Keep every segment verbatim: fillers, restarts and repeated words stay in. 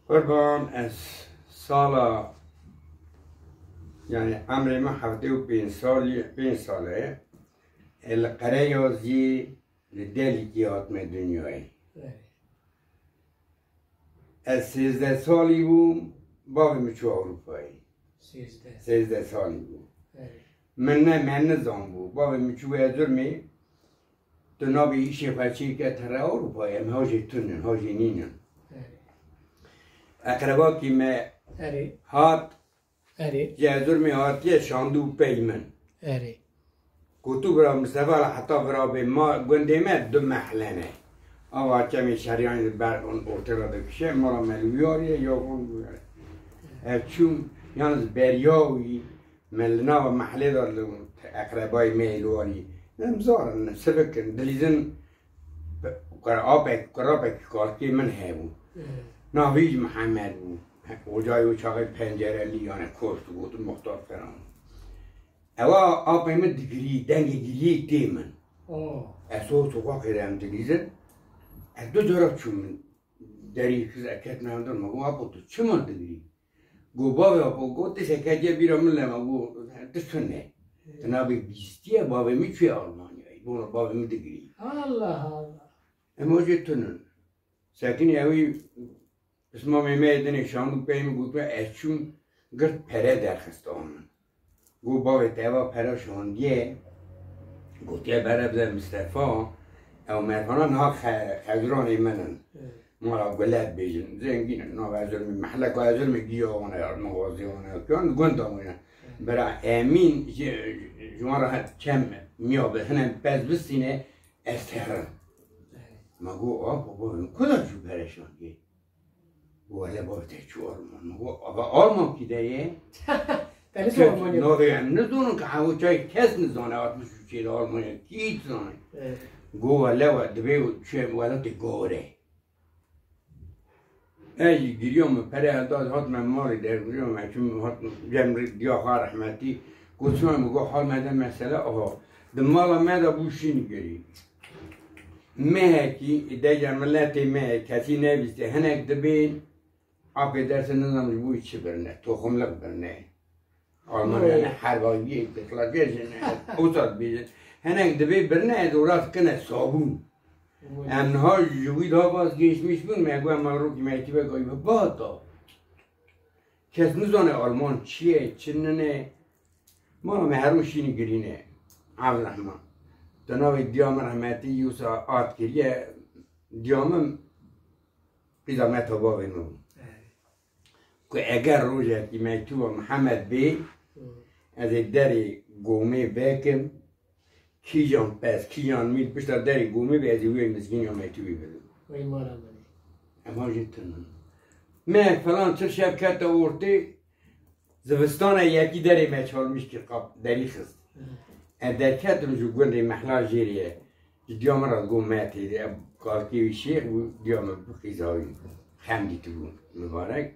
Qurban, ez sala, yani emrê min heftê û pênc salî, pênc sal e. E, li Qereyazî li Delîkî hatime dinyayê. Evet. Ez sêzdeh salî bûm, bavê min çû Ewropayê. Sêzdeh. Sêzdeh salî bû. Evet. Min ne, me nizanbû. Bavê min çû Erzurumê, tu nabê îşê xwe çêke, tu re Ewropayê, em hajê tun in, hajê nîn in. Evet. Eqrebakî me Evet. hat, Erê. Ji Erzurumê hatiye şandû pey min. Erê. Gotu bira Mistefa, heta bira bê ma gundê me du mehle ne. Ava çemê şeriyan li ber on ortê re dikişe, mala me li wiyarê, ya van wiyarê. Ev çûm, yalnız beriya wî, me li nava mehlê de li eqrebayê me li warî. Em zar in, sivik in, dilîzin, Kura apek, kurapek kalkê min hebû. Evet. Navî jî Mihemed bû. Ocayê wî çaxê pencerelî, yani koşt û gotin Muxtar Ferhan. Ewa apê min digirî, dengê giriyê tê min. Oh. Ez o soqaxê re em dilîzin. Ez du cara çûm derî, xiz eket me hundir, me got, "Apo, tu çima digirî?" Got, "Bavê, apo," got, "tiştek hetiye bîra min lema," got, "Tişt tune. Ti nabê bîstiye, bavê min çûye Almanyayê. Bona bavê min digirî." Allah Allah. Em hojê tun in. Sekinî ewî pismamê me yê dinê şand û pey min, got, "Ez çûm girt pere derxist a min." Got, "Bavê te eva pera şandiye." Gotiye, "Bere bide Mistefa." Ew merfana niha xe-, xeziranê min in. Evet. Mala Gule dibêjin. Zengîn in. Nava Erzurumê, mehleka Erzurumê giya wan e, mixwazê wan e. Yan gunda wan e. Evet. Bira Emîn ji, ji wan re het çem miya bi hine pez bistîne, ez terin. Evet. Me got, "A baba, ku da çû pere şandiye?" Wele bavê te çû Alman. Min got, "Ava Alman kî de ye?" Te ne Ke-, Almanya? Navê em nizonin ki, hewo çay kes nizane, altmış üç yedi Almanya, kî hiç zane. Evet. Got, "Wele we dibê çûye welatê gore." Ez jî giriyam, min pere helda, hat me malê dergiriyam, me çûm hat cem diya xwe rehmetî. Got, "Çima?" Min got, "Hal me de mesele aha. Di mala me de bû şîn girî." Mehekî, deja miletê me, kesî nebîste, hinek dibên, apê derse nizam ji bo çi birine, toxumlik birine. Almanya ne herba yê, xilasiyê jine, utat bêjin. Hinek dibê birine, ez ora dikine sabûn. Em niha ji wî daha vazgeçmiş bûn, me got, "Em rokî me tîbe gayî bata." Kes nizane Alman çi ye, çi nine. Mala me her roj şînî girîne. Ev rehma. Di navê diya min rehmetî Yûsa At kiriye. Diya min qîza me tabavê min bû. Evet. Ku eger rojekî mektûba Mihemed bê, Hı. ez ê derê gomê vekim, kîjan pez, kîjan mîl pişta derê gomê bê, ez ê wê mizgîniya mektûbê bidim. Wey mala min. Ema jî tune. Me falan çil şev kete ortê, zivistana yekî derê me çalmîş kir, qap derî xist. Hı. Ez derketim ji gundê mehla jêrê ye. Ji diya min re got, "Me tê de." Ev kalkê wî şêx bû, diya min bû qîza wî. Xemdî tu bû mibarek.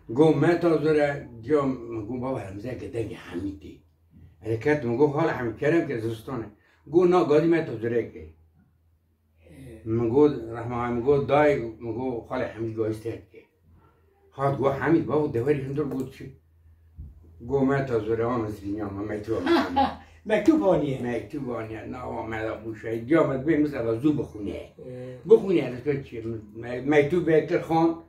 Got, "Me ta zore." Diya min got, "Baba, hemzeke dengê Hemî tê." Ez ketim, got, "Xala Hemî, kerem ke zivistane." Got, "Na, gadî me ta zore ke." Min got, Rehma, min got, "Dayê," min got, "Xalê Hemîd gayî ser dike." Hat got, "Hemîd, bavo, dewerî hundir got çi?" Got, "Me ta zore, a mizgîniya me, mektûba me." Mektûb aniye. Mektûb aniye, nava me de bû şehîd. Diya me dibê, Mistefa, zû bixwîne. Ee. Bixwîne, ez çi, me-, mektûb vekir xan.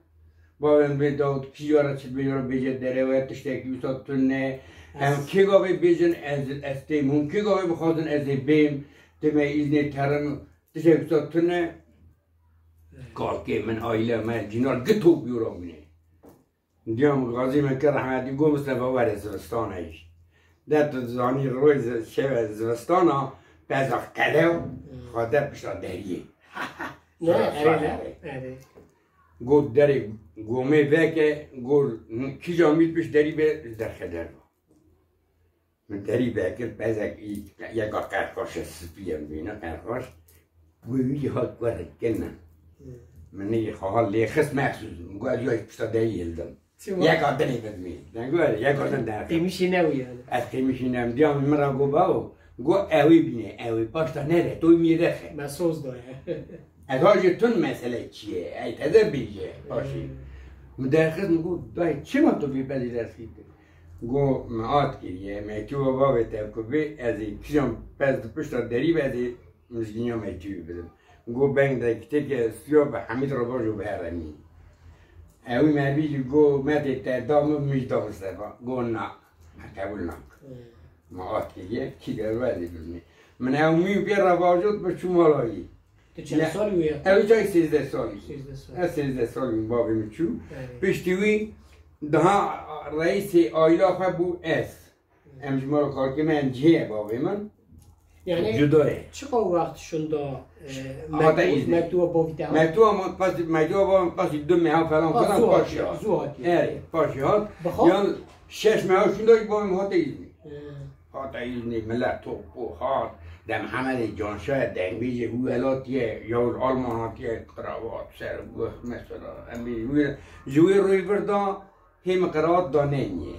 Bavê min bê Dawud, kî ya re çi bêje, bêje derew e, tiştekî wisa tune. Em Ez kê gavê bêjin, ez, ez têm. Hûn kê gavê bixwazin, ez ê bêm. Tê me îznê terim. Tiştek wisa tune. Kalkê min, aîle me, cînar gi top yora bûne. Diya min gazî min kir rehmetî, got, "Mistefa, were zivistana jî." De tu zanî roj zi-, şeve zivistana, peza qelew, Hmm. xwe de pişta deriyê. Ne, Pişta erê ne, serê. Erê. Got, "Derê gomê veke," got, "kîja mîl pişt derî be, derxe derva." Min derî vekir, pezek î-, yeka qerqaşe spî ye, bîne qerqaş. Wê wî hat ku rikine. Hmm. Min neyê xwe hal lê xist mexsûs. Min got, "Ez ya pişta derî hildim." Çima? Yeka dinê bidimê. Deng were, yeka din derxe. Qêmişî ne wî yani. Ez qêmişî ne. Diya min ra got, "Bavo." Got, "Ewê bîne, ewê paşta nere, toy mî derxe." Me soz daye. Ez ha ji tun mesele çi ye? Ey teze bêje, paşê. Hmm. Min derxist, min got, dayê, çima tu vê pezê derxî kir? Got, min at kiriye, me çû bavê te ku bê, ez ê kîjan pez di pişta derî be, ez ê mijgîniya me çû bidim. Got, beng de kitêke siya bi Hemîd Rebajo bi heremî. Ewî mervî jî got, me tê te da min, min jî da min sefa. Got, na, me qebûl nakim. Ma at kiriye, kî der werdê bizmê. Min ew mî pê re vajot, bi çû mala wî. Tu çend salî wî ya? Ew çay sêzdeh salî. Sêzdeh salî. Ez sêzdeh salî bûm, bavê min çû. Evet. Piştî wî daha reîsê aîla xwe bû ez. Em ji mala kalkê me em cihê ye bavê min. Yani cuda ye. Çiqa wext şunda, e, Hate mektuba, îznê. Mektuba bavî te hat? Mektuba ma qasî, mektuba bavê min qasî du meha falan Ha, falan zû paşê hatiye, hat. Zû hatiye. Evet, paşê hat. Yan şeş meha şunda bavê min hate îznê. He. Hate îznê, millet top û hat. De Mihemedê Canşa ye, dengbêjê wî welatî ye, ya ji Alman hatiye, kravat, ser, guh, mesela. Em ê wî, ji wê rûyê vir da, hê min kravat da neyniye.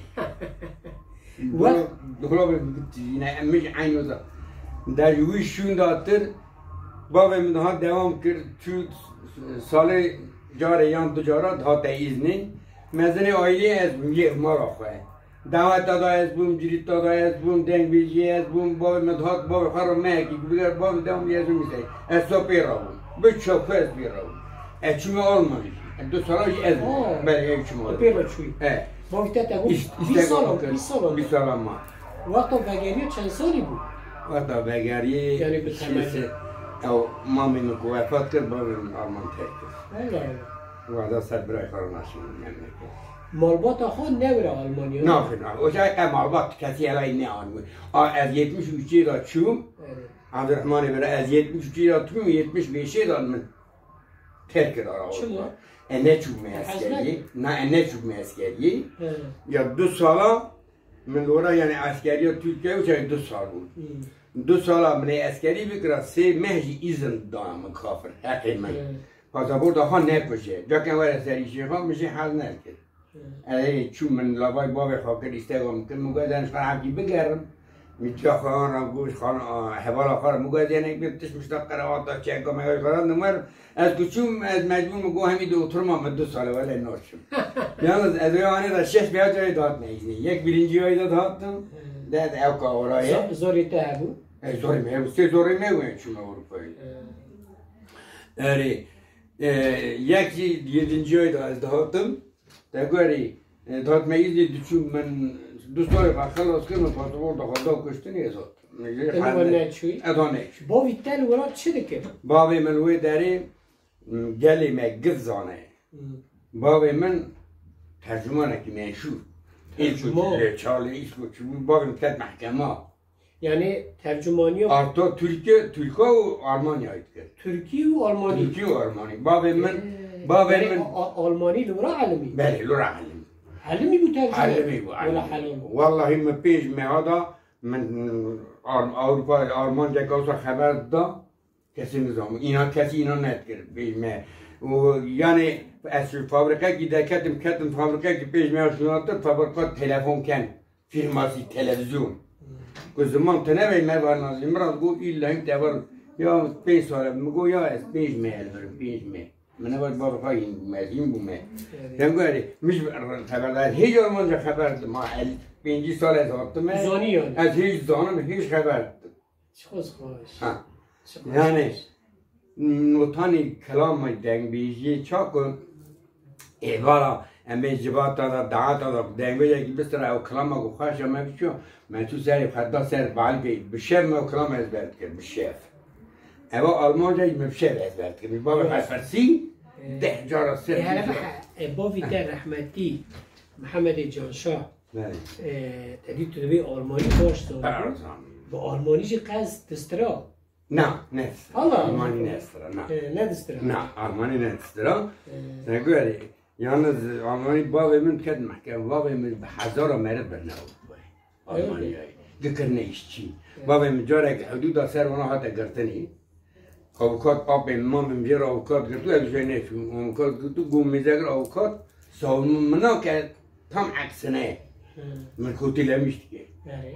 Wext Dola bi yine, em ji eyn wisa. De ji wî şûnda tir, bavê min daha dewam kir, çû salê carê yan du cara dihate îznê. Mezinê aîleyê ez bûm, yê mala xwe. Daweta da ez bûm, cirîta da ez bûm, dengbêjiyê ez bûm, bavê min dihat, bavê xwe re mehekî ku biger, bavê min dewam ez bûm îsey. Ez so pê re bûm. Bi çaku ez pê re bûm. Ez çûme Almanî jî. Ez du sala jî ez bûm. Ha. Belê, ez çûme Almanî. Pê re çûyî. He. Bavê te te bû Îst-, bîst sala, bîst sala. Bîst sala ma. Wexta vegeriya çend salî bû? Wexta vegeriyê Yani bi temel. Ew mamê min ku wefat kir, bavê min Alman terk kir. Eyvallah. Wada ser birayê xwe re naşînin memleket. Malbata xwe newire Almanya. Naxwe, naxwe. O çaxê qe malbat kesî helay neanî. A, ez yetmiş üçê de çûm. Evet. Abdurrahmanê bira ez yetmiş üçê de çûm, yetmiş beşê de min terk kir ara Çima? Avrupa. E, neçûbûme Hez eskeriyê. nekir. Na, e, neçûbûme eskeriyê. He. Ya du sala min li wira, yani, eskeriya Tirkiye o çaxê du sal bû. Hmm. Du sala min ê eskerî bikira, sê meh jî îzin da min kafir, heqê min. He. Pasaporta xwe nekuje. Cake were serî şêxa, min jê hez nekir. Erê, çû min lavay bavê xwe kir, îstega min kir, min got, ez ji xwe hevkî bigerim. Min çiya xwe an re got, xan-, a, hevala xwe re, min got, ez yenek bê tişt mişta qerewata çeka me xwe re nimir. Ez ku çûm, ez mecbûr min got, hemî de oturma min du sal e, wele naçim. Yalnız ez ê anê de şeş veya carê dihatime îznê. Yek birinci ayda dihatim, de, de ew ka oraya. Zo-, zorê te hebû? E, zorê me hebû, sê zorê me hebû, çûme Avrupayê. E. Erê, e, yek jî yedinci ayda ez dihatim. Te gorî, e, dihatime îznê diçûm min du salê xwe xelas kir, min pasaporta xwe da kuştinê, ez hat. Min jê Te li we neçûyî? Ez ha neçûm. Bavî te li wira çi dikir? Bavê min li wê derê, m, gelê me giv zane. Hmm. Bavê min tercûmanekî meşhûr. Tercûman. Îskoçî, lê çalê Îskoçî bû, bavê min ket mehkema. Yani tercumaniya Arto Türkiye, Türkiye û Almanyayê dikir. Tirkî û Almanî. Tirkî û Almanî. Bavê min, Ee, bavê yani min A-, A-, Almanî li wira elimî? Belê, li wira elimî. Elimî bû tercüme? Elimî bû, Wala elimî. Helal. Wallahî min pênc meha da min Ar-, Ewropa, Almanceke wisa xeber da. Kesî nizam. Îna kesî îna nedikir. Bêjme. Û yani ez ji fabrikekî derketim, ketim fabrikekî pêş me ya şûnatir, fabrika telefon ken. Firmasî televizyon. Ku ziman tine bey me var nazî. Min re got îlla him te var. Ya pênc sal e. Min got ya ez pênc me el verim, pênc me. Min ne vat baba xwe hîn bûme, hîn bûme. Evet. Dem got erê, min ji xeberdar, hêj Almanca xeber didim. Ma el, pêncî sal ez hatime. Zanî yani. Ez hêj zanim, hêj xeber didim. Çiqas xweş. Ha. Çiqas Yani, xweş. Notanê kelamê dengbêjiyê çaku êvara em ê civata da, daeta da dengbêjekî bistira ew kelama ku xweş e me biçû, me çû serê xwe da ser balkê, bi şev me ew kelama ezber dikir, bi şev. Eva Almanca jî me bi şev ezber dikir. Min bavê xwe pirsî, deh cara ser Ê, hele bîst. Be, e, bavî te rehmetî Mihemedê Canşa. Belê. Ee, te dî tu dibê Almanî baş zanî. Baş zanî. Bi Almanî jî qez distira? Na, ne distira. Allah Allah. Almanî ne distira, na. Ee, ne distira? Na, Almanî ne distira. Ee. Ne gorî. Yalnız Almanî bavê min ket mehkeme, bavê min bi hezara meriv birine Avrupayê. Almanyayê. Dikirine îşçî. Evet. Bavê min carek hudûda ser wana hate girtinê. Avukat apê min, mamê min jê re avukat girtû, ez jê neçûm. Avukat girtû, got mêze kir avukat, savunma min nake, tam eksine ye. Hı. Min kotî lemiş dike. Belê.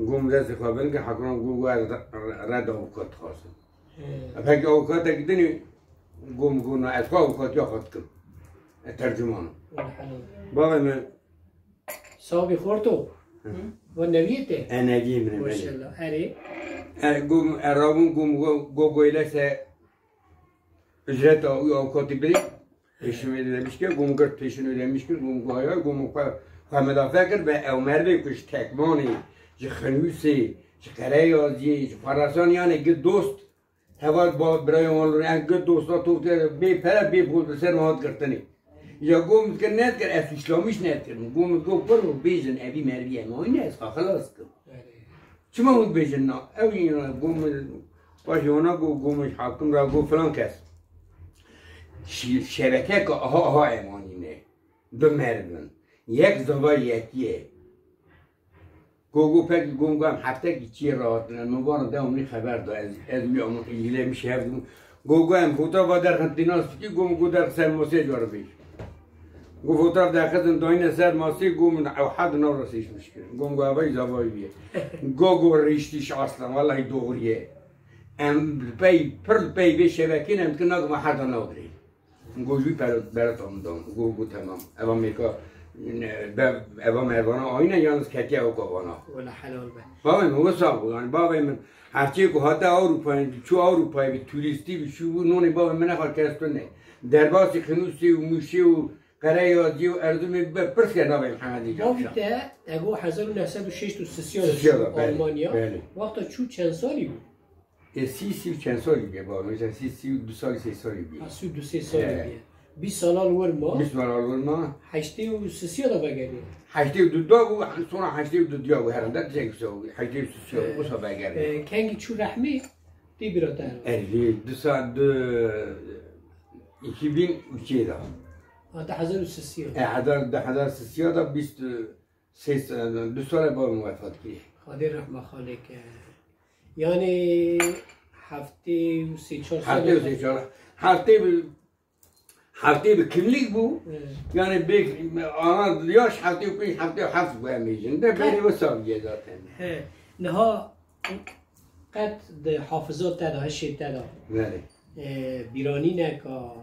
Got min destê xwe bin kir, hekuran got, got ez re-, red avukat dixwazim. Hı. Peki avukatek dinê, got min, got na, ez xwe avukatiya xwe dikim. E, tercüman. Bavê min. Sabî xorto. Hı. Va neviyê te? E, neviyê min, belê. Maşallah. Erê. E, gom, e, rabûn gom go, go, go ile se ücret a, avukatî birî. Pêşîn wê demiş kir, gom girt pêşîn wê demiş kir, gom go aya, gom xwe, xwe medafe kir ve ew merivê ku ji Tekmanê, ji Xinûsê, ji Qereyaziyê, ji Xurasanê yanê gi dost, Heval ba birayê wan li em gi dosta to ke bê pere bê pul bi ser wan hat girtinê. Ya gom dikir nedikir, ez suçlamiş nedikirim. Gom go pir û bêjin evî mervî em oyne ez xwe xilas kim. Çima hûn bêjin na? Ew yî gom paşê wana go gom hakim ra go filan kes. Şi-, şebekeke aha aha em anîne. Du merivin. Yek zava yekî ye. Go go pek gom go em heftekî çiyê rahatine. Min vana de min xeber da. Ez, ez wî aman îlgilemiş hev dibûm. Go go em hota va derxin tîna spîkî gom go derx ser masê caribî. Go fotoğraf derxizin dayine ser masê go min ew had nav ra seçmiş kir. Gom go evay zavayî bîye. Go go riştî şi aslan. Vallahi doğru ye. Em pey, pir pey vê şebekên em dikin nagima her da nav dirê. Go jû per-, berata min dam. Go, go temam. Eva mêrka, ne, be-, eva mervana ayne yalnız ketiye o kovana. Wala helal be. Bavê min wisa bû. Yani bavê min her çê ku hate Avrupayê, çû Avrupayê bi turîstî bi şû bû, nonê bavê min nexwar kes tune. Derbasî Xinûsê û Mûşê û Qereyazî û Erzurumê be pirs ke navê Mihemedê Bavî Cavşan. Te, ego hezar û neh sed û şêst û sisiya Sisiya da, belê, Almanya. Belê. Wexta çû çend salî bû? E, sî, sî û çend salî bûye baba, mesela sî, sî û du salî, sê salî bûye. Ha, sî û du, sê salî bûye. Bîst sala li wir ma. Bîst sala li wir ma. Heştê û sisiya da vegeriye. Heştê û du da bû, sonra heştê û du diya bû, herhalde dizek wisa bû. Heştê û sisiya bû, wisa vegeriye. E, kengî çû rehmî, tê bîra te herhalde. E, du sal, du, iki bin üçe da. Ha, du hezar û sisiya. E, hezar, du hezar sisiya da bîst, Sê se-, du sal e bavê min wefat kiriye. Xwedê rehma xalê ke. Yani heftê û sê çar sal. Heftê û sê çar. Heftê bi, heftê bi kimlik bû. Evet. Yani bê, ana yaş heftê û pênc, heftê û heft bû em bêjin. De berê wisa bûye zaten. He. Niha Qet di hafiza te de, hişê te de, Belê. e, bîranîneka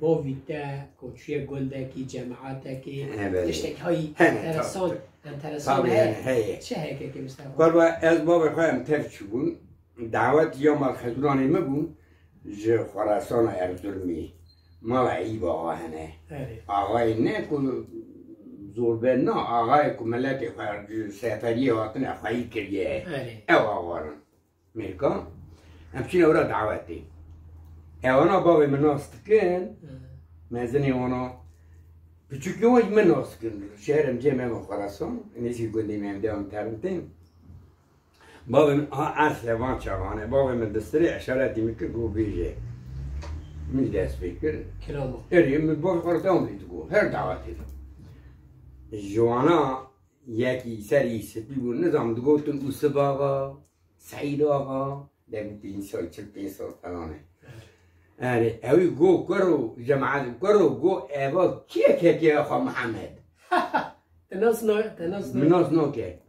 bavî te, ku çûye gundekî, cemaetekî, He, belê. tiştek hay Hene, enteresan, tabii. enteresan Tabii, heye. hene, heye. Çi heye kekê Mistefa? Qurba, ez bavê xwe em tev çûbûn, dawet ya mal Xezuranê min bû, ji Xorasana Erzurumî. Mala Eyîb Axa hene. Erê. Axayê ne ku zorbe na, axayê ku miletê xwe ji seferiyê hatine xweyî kiriye. Erê. Ew axarin. Mêrka. Em çîne wira dawetê. Ewana bavê min nas dikin. Hı. Mezinê wana. Piçûkê wan jî min nas dikin. Şehrê min cem em Xurasan. Nêzî gundê me em devam terin tên. Bavê min, ha, ersê van çavan e. Bavê min distirê eşaretî min kir, got bêje. Min dest pê kir. Kirama. Erê, min bavê xwe re dewam lê digot. Her dawetê de. Ji wana yekî serî spî bû, nizam digotin Ûsib Axa, Seîd Axa, de bû pênc sal, çil pênc sal falan e. Erê, ewî got, kuro, cemaet, kuro, got, eva kî ye ketiye Axa Mihemed? Te nas na-, te nas na- Min nas nake.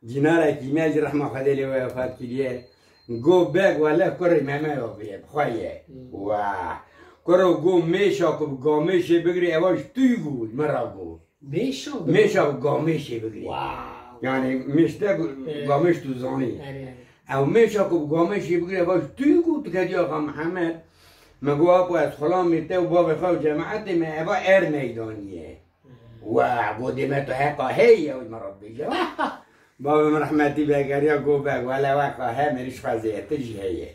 Cînarekî me jî rehma Xwedê lê wefat kiriye. Go beg wele kurê Mehmed Abiye, bi xwe ye. Hmm. Wah. Kuro go mêşa ku bi gamêşê bigirê, eva ji tu yî go, ji me ra go. Mêşa bi Mêşa bi gamêşê bigirê. Wow. Yani mêş te bi Evet. gamêş tu zanî. Evet, evet. Ew mêşa ku bi gamêşê bigirê, eva ji tu yî go, tu ketiye Axa Mihemed. Me go apo ez xulamê te û bavê xwe û cemaetê me eva er meydanî ye. Wa, go dê me tu heqa heye, ew me re bêje. Bavê min rehmetî vegeriya, go be, wele weqa he, mêrîş xwe zêtir jî heye.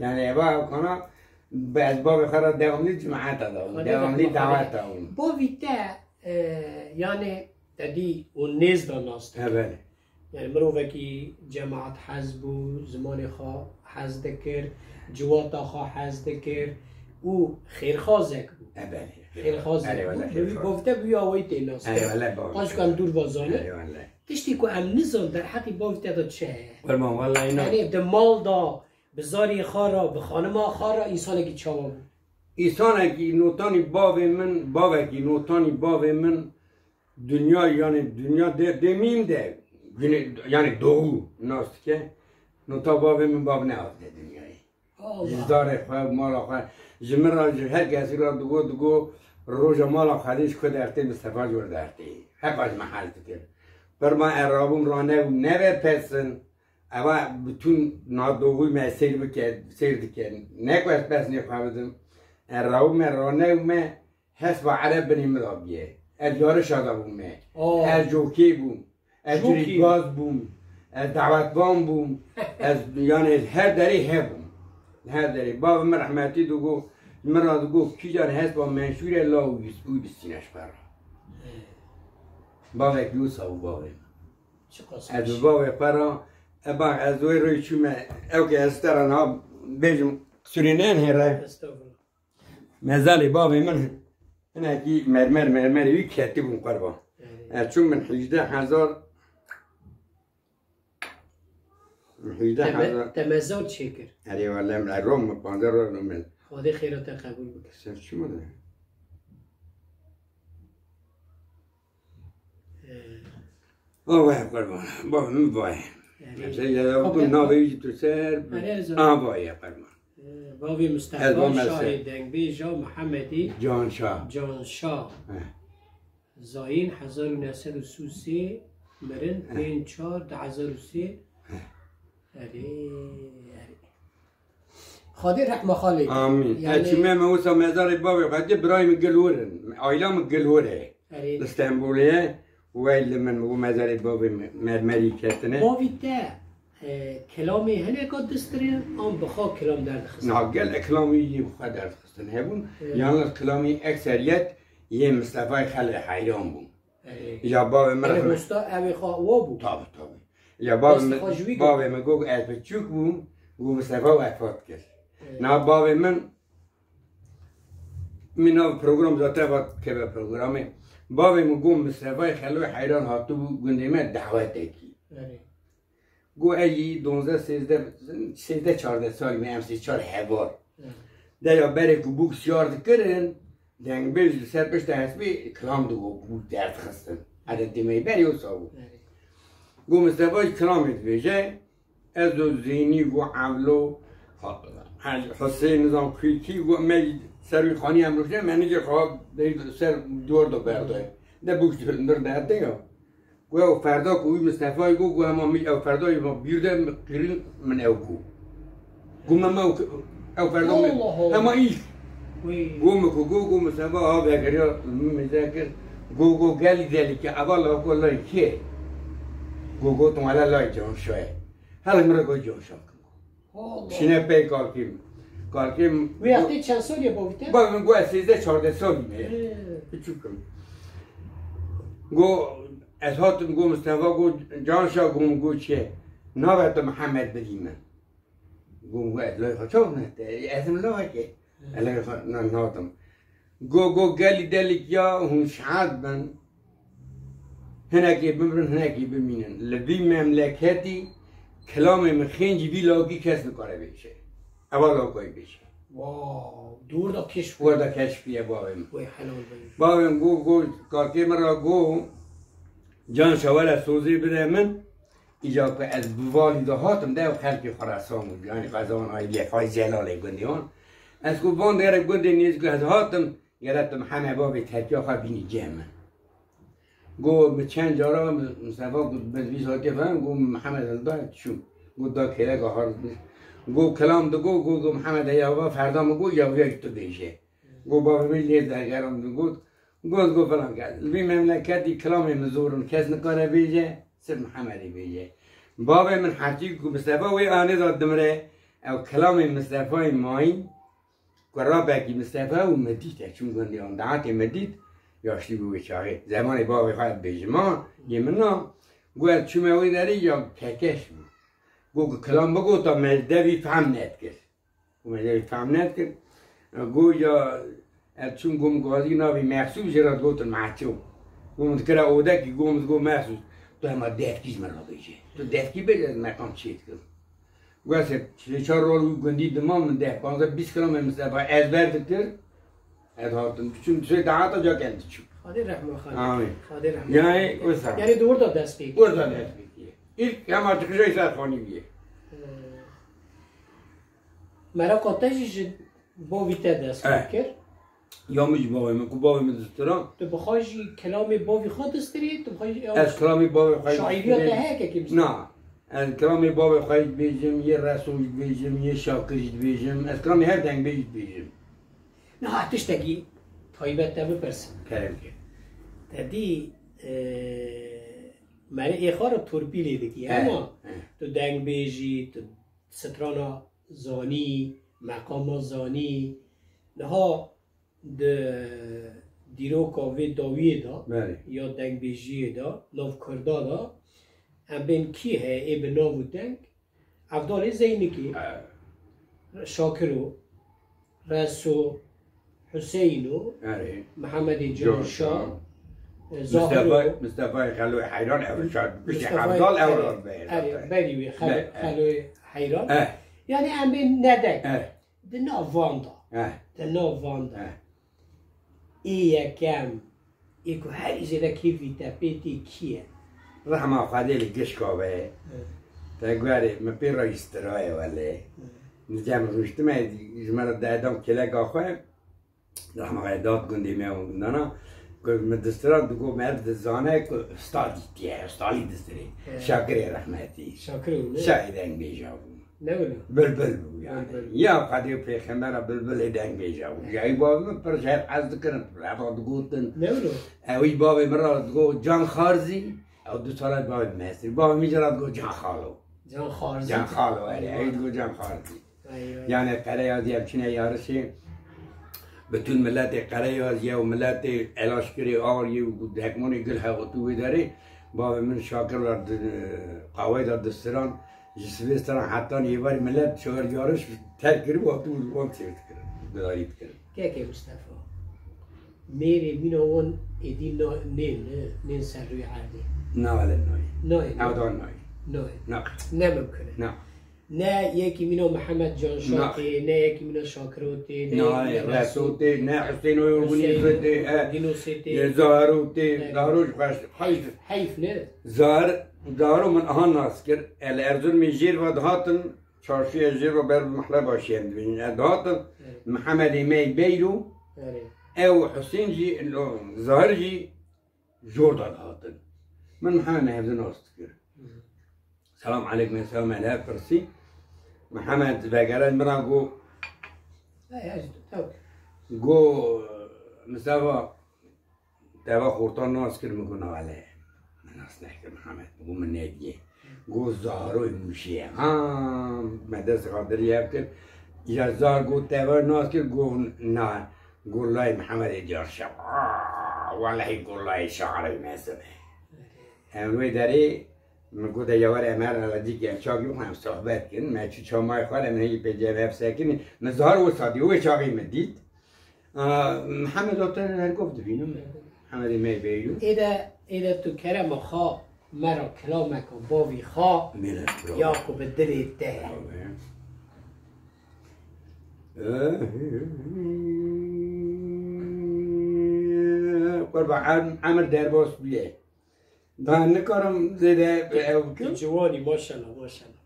Yani eva kana, be ez bavê xwe re devamlî cemaeta da bûm, Xwedê devamlî rehma xwe daweta bûm. Bavî te, e, yani te dî û nêz da nas dike. He, belê. Yani mirovekî cemaat hez bû, zimanê xwe hez dikir, civata xwe hez dikir û xêrxazek bû. E, belê. Xêrxazek Erê, bû. wele Bi wî xêrxaz. bavî te bi wî awayî tê nas Erê, kir. wele bavê Qas ku em dûr va zanin. Erê, wele. Tiştî ku em nizan derheqî bavî te de çi heye? Kurban, wele îna. Yani di mal da, bi zarê xwe re, bi xanima xwe re însanekî çawa bû? Însanekî notanî bavê min, bavekî notanî bavê min, Dinya, yani dinya de, demîn de, güne, yani doğu nas dike. Nota bavê min bav nehatine dinyayê. Allah. Ji zarê xwe, mala xwe, ji min re, ji her kesî re digo, digo, Roja mala Xwedê ji ku dertê Mistefa jor dertê. Heqa ji me hez dikir. Qurban e rabûm rane û neve pesin. Eva bütün nadoğuy me seyr bike, seyr dike. Ne ku ez pesnê xwe bidim. E rabûm e rane û me hesba Ereb binê min da biye. Ez yarişa da bûm me. Oh. Ez jokê bûm. Ez Jokî. Dirîkbaz bûm. Ez dawetvan bûm. Ez, yani, her derê hebûm. Her derê. Bavê min rehmetî digo, min ra digo, kîjan hespa menşûr e, la û wî bistîne ji xwe re. Bavekî wisa bû bavê min. Çiqas Ez bi bavê xwe re, e, bak, ez wê rê çûme, ew ke ez te re niha bêjim, surînen hêre. Estağfurullah. Mezalê bavê min hinekî mermer, mermerê wî ketibûn qurban. Erê. Ez çûm min hîjdeh hezar, hîjdeh hezar. Te me-, te mezar çêkir. Erê wele, min rom min panzdeh roj min. Xwedê xêra te qebûl bike. Ser çi min? Ee. Ava ye qurban. Bavê min va ye. Erê. Mesela ya Xwe tu pê navê wî jî tu ser. Erê, ez Ava ye qurban. Ee, bavê Mustafa Ez bavê Şahê Mustafa. Dengbêja Mihemedî Can Şah. Can Şah. He. Zayîn hezar û neh sed û sî û sê mirin, He. pênc çar du hezar û sê. He. Erê, erê. Xwedê rehma xalê. Amîn. Yani E, çime me wisa mezarê bavê xwe dê birayê min gil wir in. Aîla min gil wir e. Erê. Li Stenbolê ye. Wey li min û mezarê bavê min mermerî ketine. Bavî te, e, kelamê hineka distirê, an bi xwe kelam derdixist? Na gel e kelamê yê bi xwe derdixistin hebûn. Erê. Yalnız kelamê ekseriyet yê Mistefayê Xelê Heyran bûn. Erê. Ya bavê min Erê rehmet- Musta evê xwe wa bû? Tabi, tabi. Ya bavê Destê min, xwe ji wî bavê min got, ez piçûk bûm, got Mistefa wefat kir. Erê. Na bavê min, min nav program zaten va keve programê. Bavê min got Mistefayê Xelwê Heyran hatibû gundê me dawetekî. Erê. Got ey donzdeh, sêzdeh, sêzdeh çardeh salî me em sê çar heval. Erê. Deya berê ku bûk siyar dikirin, Dengbêj li ser pişta hespê kilam digot, bû derdixistin. Ede demeyî berê wisa bû. Erê. Got Mistefa jî kilamê dibêje, ez û Zeynî, got Evlo, Ha-, Hec-, Husên, nizam kî, kî, got me jî ser wî xanî em rojne, me nigê xwe bêj ser dor de berdaye. De bûk ji hundir derdê ya. Got ew ferda ku wî Mistefayê got, got hema min ew ferdayê ma bîr de min qîrîn min ew got. Got me, me ew, ew ferda min Allah Allah. Hema îş. Wî. Got min ku got, got Mistefa ha vegeriya min mêze kir. Got, got gelî delî ke eva la ku lay kê? Got, got wele lay Can Şahê. Hele min re got Can Şah. Allah. Şine pey kalkî min. Kalkî min. Wê wextê çend salî ye bavî te? Bavê min got ez sêzdeh çardeh salî me ye. He. Piçûk im. Got ez hatim, got Mistefa, got Can Şah, got min got çi? Navê te Mihemed bidî min. Got min got ez lay xwe çawa ne? Ez im lawekê. He. Ez lay xwe na-, nadim. Go, go, gelî delîk ya hûn şehad bin. Hinekê bimirin, hinekê bimînin. Li vî memleketî kilamê min xêncî vî lawikî kes nikare bêje. Eva lawikayî bêje. Wow, di wir de keşf. Werda keşfiye bavê min. Wey helal be. Bavê min go, go, kakê min ra go, Can Şah wele sozê bide min. Îca ku ez bi valî de hatim, de ew xelkê Xurasan bû, yanî qezawan aîliyê Xway Celalê gundê wan. Ez ku van dere gundê nêz ku ez hatim, gere tu Mihemed bavê terkiya xwe bînî cem min. Got, min çend cara, Mistefa got, min vî saetê fe, got, Mihemed hilda çû. Got, da kêleka xwe. Got, kilam digot, got, got, Mihemed heya va ferda min got, ya viya tu bêje. Got, bavê min lê dergeran digot, Got, got filan kes. Li vî memleketî kilamê min zor in, kes nikare bêje, sirf Mihemedê bêje. Bavê min hertî ku Mistefa wê anê da dimire, ew kilamê Mistefayê mayîn, ku rabekî Mistefa û min dît, ez çûm gundê wan, daetê min dît, yaşlî bû wê çaxê. Zemanê bavê xwe dibêjim, ma, yê min na, got ez çûme wê derê ya kekeş bû. Got ku kilam bigota me devî fehm nedikir. Û me jê fehm nedikir. Go ya ez çûm, go min gazî navê Mexsûd jê re digotin Meçû. Go min dikira odekî, go min digot Mexsûd, tu hema devkî ji min re bêje. Tu devkî bêje, ez meqam çê dikim. Go ez sê çar rol wî gundî dimam, min deh, panzdeh, bîst kilamê Mistefa ezber dikir. Ez hatim, diçûm, sê daeta ca ken diçûm. Xwedê rehma xwe. Amîn. Xwedê rehma. Yani, wisa. Yani di wir de dest pê kir. Wir de dest pê kir. İlk hema çıkışa Serxanî bûye. Ee, Meraqa te jî ji bavî te dest pê kir. Ya min ji bavê min, ku bavê min distira. Tu bi xwe jî kelamê bavê xwe distirî, tu bi xwe jî ya Ez kilamê bavê xwe şaîriya te distira. heye kekê bistira? Na. Ez kilamê bavê xwe jî dibêjim, yê Reso jî dibêjim, yê Şakir jî dibêjim. Ez kilamê her dengbêj jî dibêjim. Niha tiştekî taybet te bipirsim. Kerem ke. Te dî, e, merê êxara torpîlê dikî, He, hema he. tu dengbêjî, tu strana zanî, meqama zanî. Niha di dîroka vê dawiyê de Belê. ya dengbêjiyê de, nav Kurda de, em bên kî heye ê bi nav û deng? Evdalê Zeynikê, He. Şakiro, Reso, Huseyno, Erê. Mihemedê Canşa, Canşa. e, Zahiro. Mistefa, Mistefayê Xeloyê Heyran ev şar. Bişê Mistefayê Evdal ev Xeloyê, ran be. erê, berî wê Xelo-, Be, e. Xeloyê Heyran. Eh. Yani em bên nedek. Eh. Di nav van da. Eh. Di nav van da. Eh. Ê yekem, ê ku herî zêde kêfî te pê tê kî ye? Rehma Xwedê li gişka be. Eh. Te guerê min pê re îstiraye wele. Eh. Nicem rûştime ji me re derdam kêleka xwe. Rehma Xwedê dat gundê me û gundana. Ku min distira digot, me dizane ku usta dîtiye, ustalî distirê. Eh. Şakirê rehmetî. Şakir û ne? Şahê dengbêja bû. Ne wilo? Bilbil bû yani. Bilbil. Ya Xwedê û Pêxembera bilbilê dengbêja bû. Ya wî bavê min pir ji hev hez dikirin, pir heva digotin. Ne wilo? Ew wî bavê min re digot Can Xarzî, ew du sala bavê min mestir. Bavê min jî re digot Can Xalo. Can Xarzî. Can Xalo, erê, ew digot Can Xarzî. Eyvallah. Yani Qereyazî ev çine yarişê. Bütün milletê Qereyazî û milletê Elaşkirê, Aryê û Dekmonê gil hewatû wê derê. Bavê min Şakir re di, qaweyê de distiran. Ji sibê stran hetan êvarî millet çar yarış terk kiribû, hatibû li wan çêv dikirin, gudarî dikirin. Kekê Mustafa, mêrê mîna wan êdî na-, nên, ne, nên ser rûyê erdê. Na, wele nayê. Nayê, ne? Ew da nayê. Nayê. Na. Ne mimkun e. Na. Ne yekî mîna Mihemed Canşa Na. tê, ne yekî mîna Şakiro tê, ne Na, yekî mîna Reso tê, ne Huseyno Yûnîsê tê, e, Yûnîsê tê. e, Zahiro tê, Evet. Zahiro ji xweş. Heyf, heyf ne? Zar, Zaro min aha nas kir. El Erzurumê jêr ve dihatin, çarşiya jêr ve ber bi mehleba şiyen dibînin. E, dihatin, Evet. Mihemedê me yê Beyro, Evet. ew Husên jî, lo, Zahir jî jor da dihatin. Min Mihemed hevdî nas dikir. Hı. Selam aleykum, selam ele pirsî. Mihemed vegere min ra go, Hey, hej, taw. go, Mustafa, Teva xortan nas kir, min got, "Na wele, min nas nekir Mihemed." Min got, "Min nediye." Got, "Zaroy Mûşê ye." Ha, me dest xatirî hev kir. Ya Zar got, "Teva nas kir?" Got, "Na." Got, "Layê Mihemedê Diyarşev." Aa, welehî got, "Layê şairê mezin e." Em wê derê, min got, "De ya were em her helecîkî em çavî bixwin, em sohbet kin." Me çû çamayê xwe re, em hingî pê cem hev sekinî. Min Zar wisa dî, wê çaxê min dît. Aa, Mihemed Oten her gov dibînim. Mihemedê me Beyrû. Êde, êde tu kerema xwe, me ra kilameka bavî xwe, Mîne, bravo. ya ku bi dilê te. Bravo. Qurban, em-, emir derbas bûye. Daha nikarim zêde ew bikim. Ciwanî, maşallah, maşallah.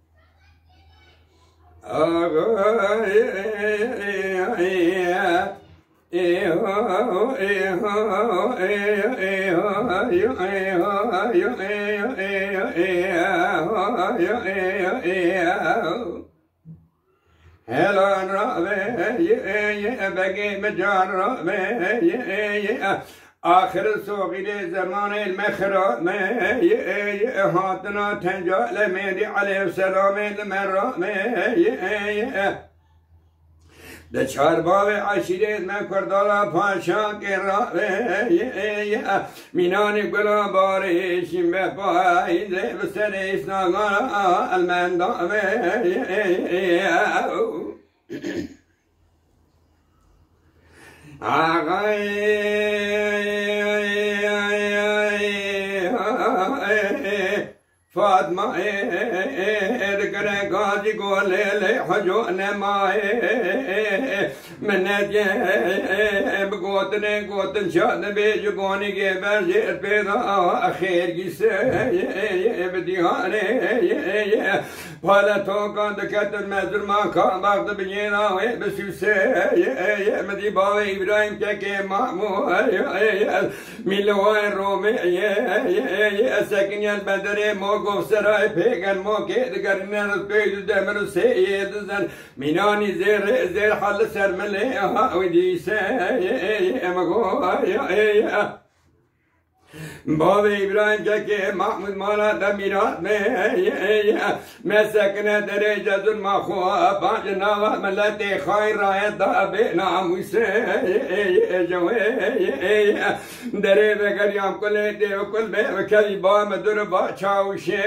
Hela rabe, ye, ye, begê min can rabe, ye, ye, axir soxîlê zemanê li me xirabe, ye, ye, hatina tenca lemêdî aleyhselamê li me rabe, ye, ye. Di çar bavê eşîrê me Kurdala paşakê rabe, ye, ye. Mînanî gula barê şîn be payîzê bi serê îsnagana elmenda be. Axay Fatma ê, ê, ê, ê, dikire gazî golê lê heco nema ê, ê, ê, ê, minet ê, ê, ê, ê, bi gotinê gotin ça dibê ji gonî gê ber jê pê da xêr gîse ê, ê, ê, bi dîhanê ê, ê, ê, ê, paletokan diketin mezirman ka bax di binyêna wê bisûse ê, ê, ê, min dî bavê Îbrahîm kekê Mahmû ê, ê, ê, ê, Mîlewayê Romê ye, ye, ye, ye, sekiniyel benderê mo govserayê pêgen mo kê digerîne rutbeyê du demir û sê yê dizen. Mînanî zêrê zêr hal li ser milê ha wî dîse, ye, ye, ye, em go, ye, ye, ye. Bavê Îbrahîm kekê Mahmûd mala de mîrat me, ye, ye, ye. Me sekine derê cezûn ma xwe, bacê nava miletê xayîn rayet da bê namûsê. Derê vegeriyam kulê dê û kul bê ve kevî ba me dur ba çawişê.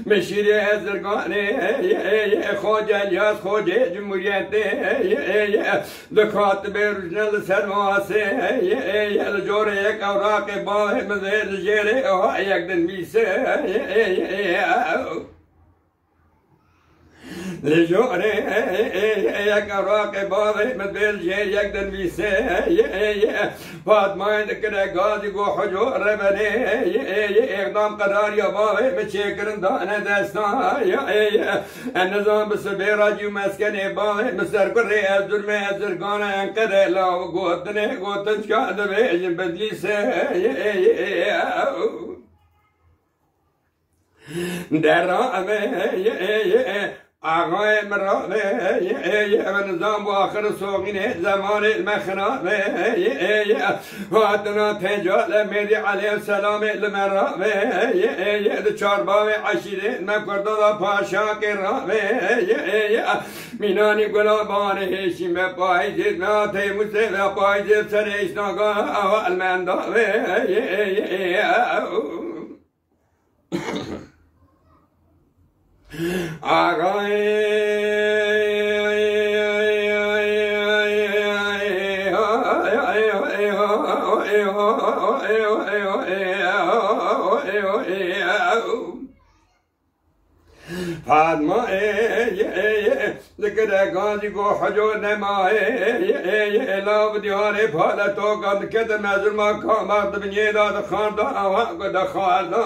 Me şîrê ez zirganê, Xoce Elyas, Xocê Cumhuriyetê. Dikatibê rujne li ser masê, li corê yek ewraqê bavê min vê li jêrê ha yek din vîse. Li jorê yek ewraqê bavê min vê li jêr yek din vîse. Fatmayê dikire gazî go heco rebenê. Êxdam qerariya bavê min çêkirin dane destan. Ez nizam bi sibê racî û meskenê bavê min ser kurê ez durmê ez zirgana Enqere law gotinê gotin çka dibêjin bidlîse. Derame axayê min rabe, min nizam bû axir soxînê zemanê li me xirabe. Hatina tecale mêdî aleyh selamê li me rabe. Di çar bavê eşîrê me kurda da paşakê rabe. Mînanî gula banê hêşî me payîzê me têmûsê ve payîzê serê îşnaga awa li me dabe. Ağayê Fatma ê, ê, ê, dikire gazî go heco nema ê, ê, ê, ê, lav diyarê paletokan dikete mezirma kamak di binyê da dixarda awa ku dixarda.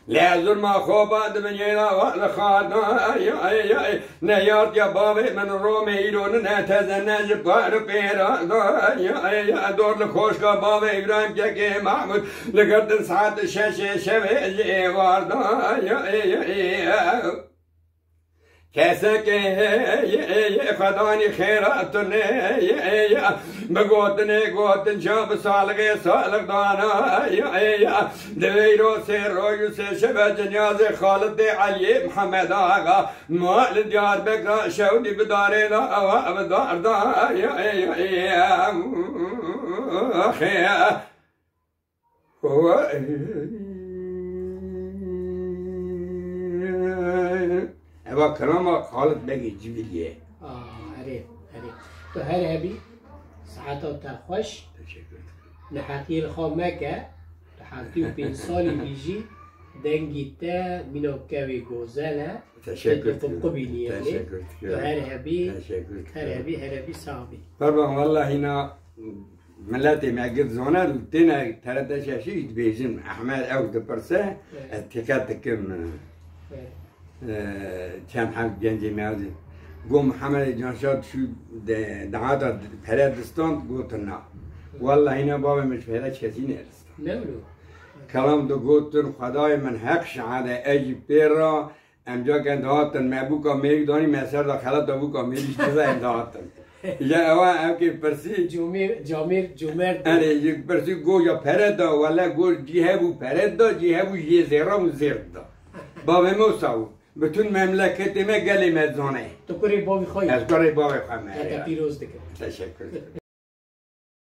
Lê zurma xwe ba di binyê da wa li xarda. Neyartiya bavê min Romê îro nine teze ne ji par û pêra da. Dor li koşka bavê Îbrahîm kekê Mahmûd li girtin saet şeşê şevê ji êvar da. Kesekê heye, ye, ye, xwedanî xêra tune, ye, ye, bi gotinê gotin ca bi salixê salix dana, ye, ye, di veyro sê roj û sê şeve cinyazê Xalitê Eliyê Mihemed Axa, ma li Diyarbekra şewdî bi darê da, ewa bi dar da, ye, ye, ye, xê. Eva kirama Xalit Begê Civîliyê. Ah, erê, erê. Tu her hebî, saeta te xweş. Teşekkür ederim. Neheqiyê li xwe meke, tu heftê û pênc salî bî jî, dengî te mîna kevê gozel e. Teşekkür ederim. Teşekkür ederim. Tu her hebî, Teşekkür ederim. Her hebî, her hebî sax bî. Qurban, wallahî na Miletê me gir zane, têne T R T şeşî jî dibêjin, Ehmed ew dipirse, Evet. ez têked dikim. Evet. E, çend heb gencê me ew dî. Got, Mihemedê Canşad çû de, dehata pere distan, gotin na. Wallahî ne bavê min ji pere kesî nedistand. Ne wilo? Kelam digotin, Xwedayê min heq şahid e, ez jî pê re Em caken dihatin, me bûka mêrik danî, me ser de xelata bûka mêrik çiza em dihatin. Ya ewa ev kê pirsî. Comêr, camêr, comêr de. Erê, ji pirsî go ya pere da, wele go cî hebû pere da, cî hebû jê zêra û zêr da. Bavê me wisa bû. Bütün memleketê me gelê me zane. Tu kurê bavê xwe yî. Ez kurê bavê xwe me. Hete pîroz dikim. Teşekkür ederim.